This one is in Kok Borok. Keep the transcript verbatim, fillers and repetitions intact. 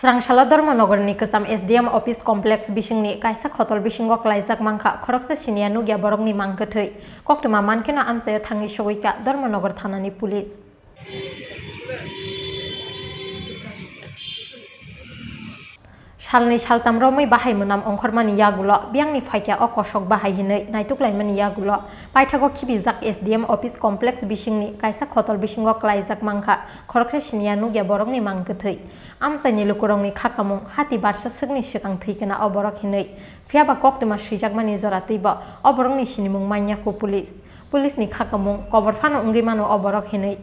Srangsalo Dharmanagarni kwcham S D M office complex bisingni kaisa khotol bisingo klaijak mankha khoroksa siniya nukya borokni mang kwthwi. Koktwma mankheno amchaio thangwi sogwikha Dharmanagar thanani police. Salnwi saltam romwi bahai mwnam ongkhormani yagulo biyangni phaikha o kosok bahai hinwi naituklaimani yagulo paithago khibijak S D M office complex bisingni kaisa khotol bisingo klaijak mankha khoroksa siniya nukya borokni mang kwthwi. Amchaini lukurokni khakamung hati barsa swkni swkang thwikha o borok hinwi. Phiyaba koktwma swijakmani jora twibo o borokni sinimung manya kho police. Police ni khakamung kobor phano wngwi mano o borok hinwi.